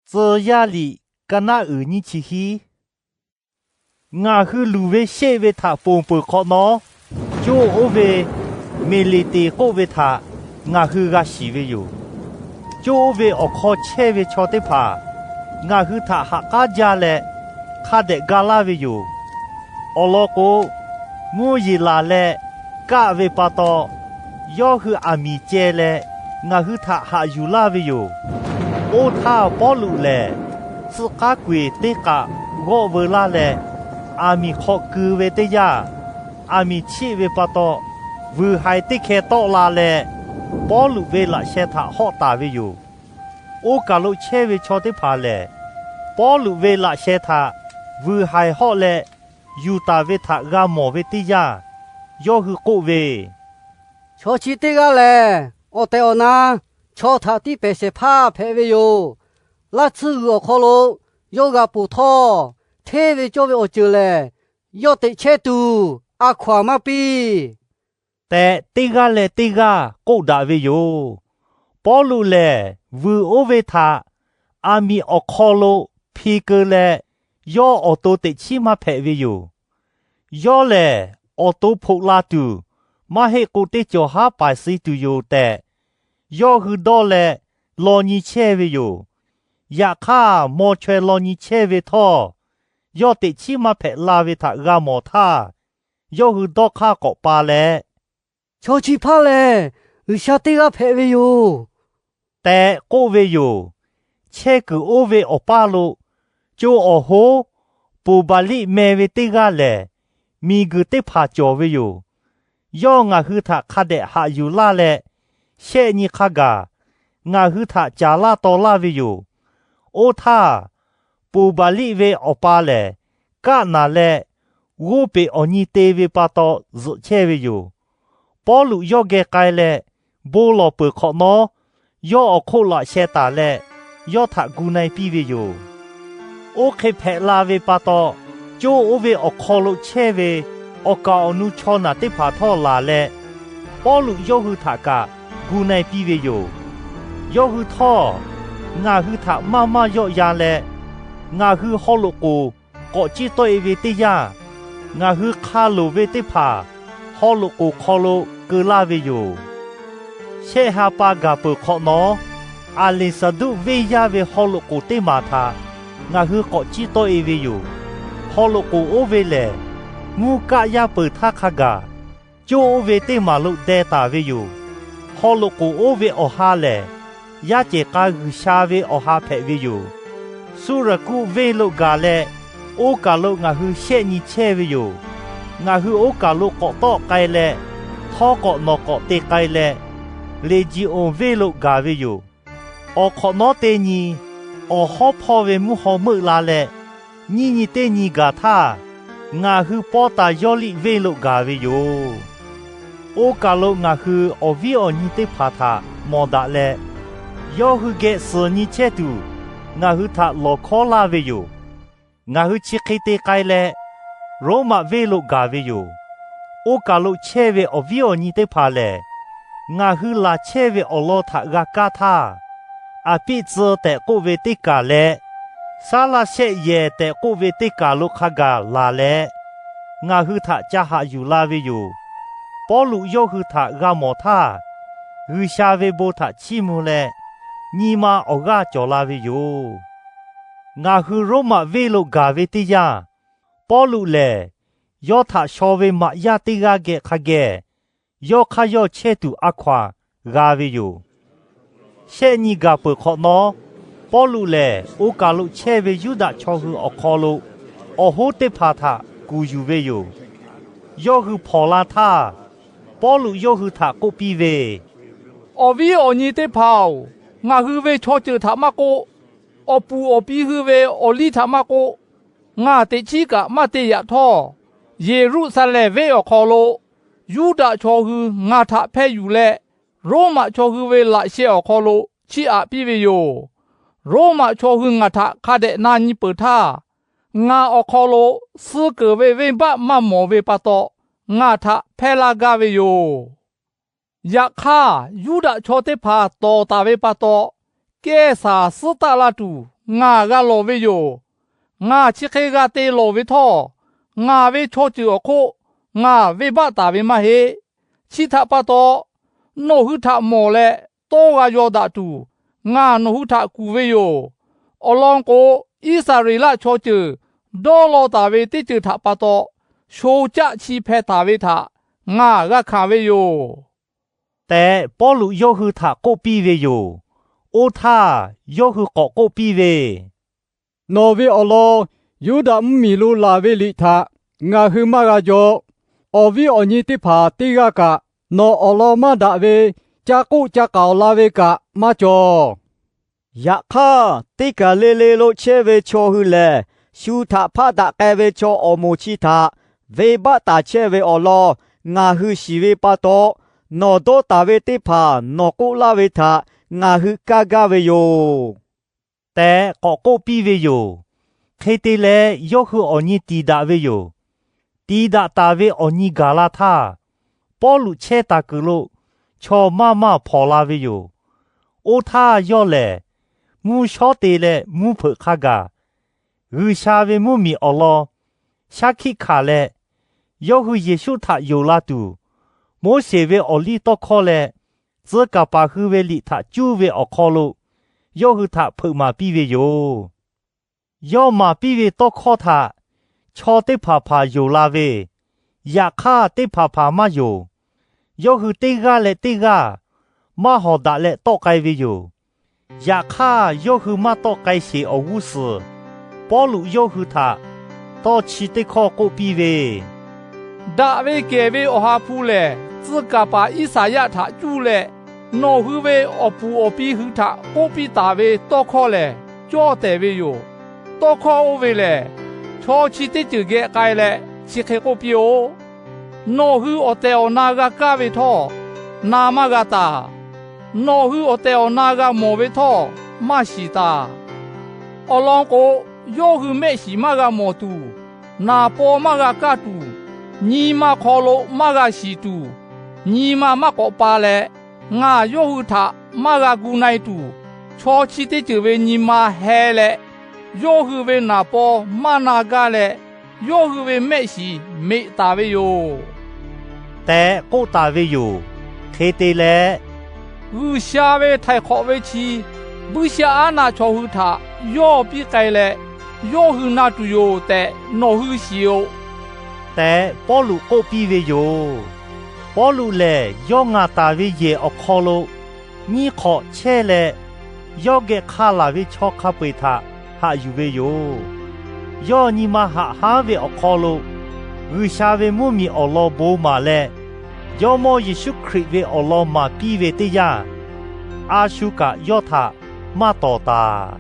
Tcuh yaˇ liꞈ, ka naˆ uiˍ nyiˇ chi hiˉ. Ngaˬ hui luˬ ve sheˆ ve htaꞈ ponˬ peuˬ hk'awꞈ nawˉ, coˇ oˇ ve Meˍleˍteˍ k'oˆ ve htaꞈ ngaˬ hui g'a shiˍ ve yoˬ. Coˇ oˇ ve awˬ hk'aw chehˇ ve chaw teˇ hpaˍ ngaˬ hui htaꞈ ha k'aˉ jaˇ leh hk'a dehꞈ ga laˇ ve yoˬ. Awˬ lawn k'o, mvuhˇ yeˬ laˬ leh kaˆ ve pa taw, yawˇ hui aˬ miˍ ceh leh ngaˬ hui htaꞈ haꞈ yuˬ laˇ ve yoˬ. Oˇ htaˇ, Pawˇluꞈ lehˬ tsuhˆ k'aˉ kuiˬ teˇ k'aꞈ g'awˆ veu laˇ leh, aˬ miˍ hk'aw keu ve teˇ yanˇ, aˬ miˍ chiˆ ve pa taw, vuiˬ haiˬ teˇ hkeh tawˆ la leh, Pawˇluꞈ ve laꞈ sheh htaꞈ hawˆ taˍ ve yoˬ. Oˇ kaˬ lo chehˇ ve chaw teˇ hpaˍ lehˬ, Pawˇluꞈ ve laꞈ sheh htaꞈ vuiˬ haiˬ hawˆ leh yuˬ taˍ ve htaꞈ g'a mawˬ ve teˇ yanˇ, yawˇ hui k'oˆ ve, Chaw chi teˇ g'aˇ lehˬ, awˬ tehˬ awˬ na chaw htaꞈ tiˇ pehˍ shehˍ hpaˇ hpehꞈ ve yoˬ. Laˇ tsuhˇ g'uiˬ awˬ hk'aw lo yawˇ g'a ponˬ htawˇ, hteˇ ve cawˇ ve awˬ ceuˬ lehˬ, yawˇ teꞈ chehˇ tuˬ a hkaw-anˬ maˇ piˇ tehꞈ, teˇ g'aˇ leh teˇ g'aˇ k'oˆ daꞈ ve yoˬ. Pawˇluꞈ lehˬ, vuiˬ oˇ ve htaꞈ aˬ miˍ awˬ hk'aw lo hpi keu leh, yawˇ awˬ to teꞈ chiˉ maˇ hpehꞈ ve yoˬ. Yawˇ lehˬ, awˬ to hphoꞈ la tuˬ, maˇ heˆ k'o teˇ cawˬ haˉ paiˍ suh tuˬ yoˬ tehꞈ, yawˇ hui dawˇ leh law nyi chehˇ ve yoˬ. Yaꞈ hk'aˇ, maw chaweh law nyi chehˇ ve htawˇ, yawˇ teꞈ chiˉ maˇ hpehꞈ la ve htaꞈ g'a mawˬ htaˇ, yawˇ hui dawˇ hk'aˇ k'awꞈ pa leh, Chaw chi hpaˇ lehˬ, G'uiˬsha teˇ g'aˇ hpehꞈ ve yoˬ tehꞈ k'oˆ ve yoˬ. Chehˇ kuiˬ oˇ ve awˬ paˇ lo co awˬ hoˉ Puˍbaˍliˆ meh ve teˇ g'aˇ lehˬ, miˬguiˬ teˇ hpaˍ cawˬ ve yoˬ. Yawˇ ngaˬ hui htaꞈ hk'a dehꞈ haꞈ yuˬ laˇ leh, shehˆ nyi hk'a gaˬ ngaˬ hui htaꞈ caˍ laˇ taw laˇ ve yoˬ. Oˇ htaˇ, Puˍbaˍliˆ ve awˬ pa lehˬ, kaˆ naˬ leh g'oˇ peꞈ awˬ nyi te ve pa taw zuhꞈ chehˇ ve yoˬ. Pawˇluꞈ yawˇ geh k'ai leh, bon lawˬ peuˬ hk'awꞈ nawˉ, yawˇ awˬ hk'oˆ laꞈ sheh taˍ leh, yawˇ htaꞈ gu na-e piˇ ve yoˬ. Oˇ hk'e hpehꞈ la ve pa taw, coˇ oˇ ve awˬ hk'aw lo chehˇ ve awˬ kaˍ awˬ nu chaw naˬ teˇ hpaˍ htawˇ laˬ leh, Pawˇluꞈ yawˇ hui htaꞈ kaꞈ gu na-e piˇ ve yoˬ. Yawˇ hui htawˇ, ngaˬ hui htaꞈ maˇ maˇ yawˆ yan leh, ngaˬ hui haw loꞈ k'oˍ k'awꞈ ciˇ tawˆ-e ve teˇ yanˇ, ngaˬ hui hk'a loˍ ve teˇ hpaˍ haw loꞈ k'oˍ hk'aw lo keu laˇ ve yoˬ. Shehˆ ha pa gaˬ peuˬ hk'awꞈ nawˉ, Aˍleˍsaˍduˆ venˇ yaˇ ve haw loꞈ k'oˍ teˇ maˬ htaꞈ ngaˬ hui k'awꞈ ciˇ tawˆ-e ve yoˬ. Haw loꞈ k'oˍ oˇ ve lehˬ, mvuhˇ kaˆ yaˇ peuˬ htaˇ hk'a gaˬ coˇ oˇ ve teˇ maˬ lo deh taˍ ve yoˬ. Haw loꞈ k'oˍ oˇ ve awˬ ha lehˬ, yaˇ cehˬ k'a G'uiˬsha ve awˬ ha hpehꞈ ve yoˬ. Suˇraˍkuˆ venˇ lo gaˬ leh, oˇ kaˬ lo ngaˬ hui shehˆ nyi chehˇ ve yoˬ. Ngaˬ hui oˇ kaˬ lo k'awꞈ tawˆ k'ai leh, htawˇ k'awꞈ nawˬ k'awꞈ te k'ai leh, Leˍjiˍonˍ venˇ lo gaˬ ve yoˬ. Awˬ hk'awꞈ nawˉ teˇ nyi, awˬ hawˉ hpawˇ ve mvuhˇ haw meuˆ la leh, nyiˇ nyi teˇ nyi gaˬ htaˇ, ngaˬ hui pawˇ taˍ Yawˇliˆ venˇ lo gaˬ ve yoˬ. Oˇ kaˬ lo ngaˬ hui awˬ viˉ awˬ nyi teˇ hpaˍ htaꞈ mawˬ daꞈ leh, yawˇ hui geh suhˍ nyi chehˇ tuˬ, ngaˬ hui htaꞈ lawˬ hkawˉ laˇ ve yoˬ. Ngaˬ hui chi hk'e te k'ai leh, Roˉmaꞈ venˇ lo gaˬ ve yoˬ. Oˇ kaˬ lo chehˇ ve awˬ viˉ awˬ nyi teˇ hpaˍ lehˬ, ngaˬ hui laˬ chehˇ ve awˬ lawn htaꞈ g'a kaˇ htaˇ, Aˍpiˆtsuh tehꞈ k'oˆ ve teˇ kaˬ leh, Saˉlaˇshehˆ yehˬ tehꞈ k'oˆ ve teˇ kaˬ lo hk'a gaˬ laˬ leh, ngaˬ hui htaꞈ ca haꞈ yuˬ la ve yoˬ. Pawˇluꞈ yawˇ hui htaꞈ g'a mawˬ htaˇ, G'uiˬsha ve bon htaꞈ chiˇ mvuh leh, nyi ma awˬ g'aˇ cawˬ la ve yoˬ. Ngaˬ hui Roˉmaꞈ venˇ lo gaˬ ve teˇ yanˇ, Pawˇluꞈ lehˬ yawˇ htaꞈ shaw ve maꞈ yaˇ teˇ g'aˇ geh hk'a geh yawˇ hk'aˇ yawˇ chehˇ tuˬ a hkaw-anˬ g'a ve yoˬ. Shehˆ nyi gaˬ peuˬ hk'awꞈ nawˉ, Pawˇluꞈ lehˬ oˇ kaˬ lo chehˇ ve Yuˇdaꞈ chaw hui awˬ hk'aw lo awˬ hoˉ teˇ hpaˍ htaꞈ kuˬ yuˬ ve yoˬ. Yawˇ hui hpawnˬ la htaˇ, Pawˇluꞈ yawˇ hui htaꞈ k'oˆ piˇ ve, Awˬ viˉ awˬ nyi teˇ hpaˍ-oˬ, ngaˬ hui ve chaw ceuˬ htaꞈ maˇ k'oˆ, awˬ puˍ awˬ pi hui ve awˬ liˇ htaꞈ maˇ k'oˆ, ngaˬ teꞈ chiˉ kaꞈ maˇ te yaꞈ htawˇ, Yeˍruˆsaˍlehnˍ venˇ awˬ hk'aw lo Yuˇdaꞈ chaw hui ngaˬ htaꞈ hpehˇ yuˬ leh, Roˉmaꞈ chaw hui ve laꞈ sheh awˬ hk'aw lo chiˇ aꞈ piˇ ve yoˬ. Roˉmaꞈ chaw hui ngaˬ htaꞈ hk'a dehꞈ na nyi peuˬ htaˇ, ngaˬ awˬ hk'aw lo suh keunˍ ve venˇbaˆ maˇ mawˬ ve pa taw, ngaˬ htaꞈ hpehˇ laˇ gaˇ ve yoˬ. Yaꞈ hk'aˇ, Yuˇdaꞈ chaw teˇ hpaˍ tawˍ taˍ ve pa taw, Kehˇsaˍ suhˉ taˆ la tuˬ ngaˬ g'a lawˬ ve yoˬ. Ngaˬ chi hk'e g'a te lawˬ ve htawˇ, ngaˬ ve chaw ceuˬ awˬ hk'oˆ ngaˬ venˇbaˆ taˍ ve maˇ heˆ. Chi htaꞈ pa taw, nawˬ hui htaꞈ mawˬ leh tawˇ g'a yaw daꞈ tuˬ, ngaˬ nawˬ hui htaꞈ kuˬ ve yoˬ. Awˬ lawn k'o, Iˉsaˍreˍlaˆ chaw ceuˬ dawˇ law taˍ ve teˇ ceuˬ htaꞈ pa taw, sho caˆ chi hpeh taˍ ve htaꞈ ngaˬ g'a hkanˍ ve yoˬ tehꞈ, Pawˇluꞈ yawˇ hui htaꞈ k'oˆ piˇ ve yoˬ. Oˇ htaˇ, yawˇ hui k'awꞈ k'oˆ piˇ ve, Nawˬ ve awˬ lawn Yuˇdaꞈ mvuhˇmiˬ lo laˬ ve liꞈ htaꞈ ngaˬ hui maˇ g'a jaw. Awˬ viˉ awˬ nyi teˇ hpaˍ teˇ g'aˇ kaꞈ nawˬ awˬ lawn maˇ daꞈ ve ca k'oˆ ca k'aoˍ la ve kaꞈ maˇ cawˬ. Yaꞈ hk'aˇ, teˇ kaˬ le le lo chehˇ ve chaw hui lehˬ, shu htaꞈ hpaˆ daꞈ k'ai ve chaw awˬ moˍ chi htaꞈ venˇbaˆ taˍ chehˇ ve awˬ lawn ngaˬ hui shiˍ ve pa taw, nawˬ dawˇ taˍ ve teˇ hpaˍ nawˬ k'oˆ laˇ ve htaꞈ ngaˬ hui kaˇ gaˇ ve yoˬ tehꞈ k'awꞈ k'oˆ piˇ ve yoˬ. Hk'e te leh, yawˇ hui awˬ nyi tiˍ daꞈ ve yoˬ. Tiˍ daꞈ taˍ ve awˬ nyi gaˬ la htaˇ, Pawˇluꞈ chehˇ taˍ kuiˬ lo chaw maˇ maˇ hpawnˬ la ve yoˬ. Oˇ htaˇ yawˇ lehˬ, mvuhˇ shawˉ te leh mvuhˇ hpeuꞈ hk'a gaˬ G'uiˬsha ve mvuhˇmiˬ awˬ lawn shaˉ hkiˆ hkanˍ leh, yawˇ hui Yeˍsuˆ htaꞈ yonˍ la tuˬ, Moˉseˍ ve awˬ liˇ tawˇ hkawˇ leh tcuh kaˍ paˍ hui ve liꞈ htaꞈ cuˇ ve awˬ hk'aw lo yawˇ hui htaꞈ hpeuꞈ maˍ piˇ ve yoˬ. Yawˇ maˍ piˇ ve tawˇ hkawˇ htaꞈ chaw teˇ hpaˍ hpaˍ yonˍ la ve, yaꞈ hk'aˇ teˇ hpaˍ hpaˍ maˇ yonˍ. Yawˇ hui teˇ g'aˇ leh teˇ g'aˇ maˇ hawˍ daꞈ leh tawˆ k'ai ve yoˬ. Yaꞈ hk'aˇ, yawˇ hui maˇ tawˆ k'ai sheˍ awˬ g'uˇ suhˍ Pawˇluꞈ yawˇ hui htaꞈ tawˇ chi teˇ hkawˇ k'oˆ piˇ ve, Daꞈ ve kehˬ ve Awˬ ha hpu lehˬ, tcuh kaˍ paˍ Iˉsaˍyaˆ htaꞈ cuˇ leh, nawˬ hui ve awˬ puˍ awˬ pi hui htaꞈ k'oˆ piˇ taˍ ve tawˇ hkawˇ lehˬ, cawˇ tehˍ ve yoˬ. Tawˇ hkawˇ oˇ ve lehˬ, chaw chi teˇ ceuˬ geh k'ai leh chi hk'e k'oˆ piˇ-oˆ. Nawˬ hui awˬ tehˬ awˬ na g'a kaˇ ve htawˇ, na maˇ g'a taˍ. Nawˬ hui awˬ tehˬ awˬ na g'a mawˬ ve htawˇ, maˇ shiˍ taˍ. Awˬ lawn k'o, yawˇ hui mehˆ shiˍ maˇ g'a mawˬ tuˬ, naˍ paw maˇ g'a kaˇ tuˬ, nyi ma hk'aw lo maˇ g'a shiˍ tuˬ, nyi ma maˇ k'awꞈ pa leh, ngaˬ yawˇ hui htaꞈ maˇ g'a gu na-e tuˬ, chaw chi teˇ ceuˬ ve nyi ma heh leh, yawˇ hui ve naˍ paw maˇ na gaˇ leh, yawˇ hui ve mehˆ shiˍ meꞈ taˍ ve yoˬ tehꞈ k'oˆ taˍ ve yoˬ. Hk'e te leh, G'uiˬsha ve htaiˍ hk'awꞈ ve chi buiˇshaˆaˉnaˆ chaw hui htaꞈ yawˇ piˇ k'ai leh, yawˇ hui na tuˬ yoˬ tehꞈ nawˬ hui shiˍ-oꞈ tehꞈ, Pawˇluꞈ k'oˆ piˇ ve yoˬ. Pawˇluꞈ lehˬ, yawˇ ngaˬ taˍ ve yehˬ awˬ hk'aw lo nyiˇ hk'awꞈ chehˇ leh, yawˇ geh hk'a laˬ ve chaw hk'a peu-eˬ htaꞈ haꞈ yuˬ ve yoˬ. Yawˇ nyi ma haꞈ haˉ ve awˬ hk'aw lo G'uiˬsha ve mvuhˇmiˬ awˬ lawn bon maˍ leh, Jawˇmawˇ Yeˍsuˆ Hkriꞈ ve awˬ lawn maˍ piˇ ve teˇ yanˇ, a shu kaꞈ yawˇ htaꞈ maˇ tawˍ taˍ.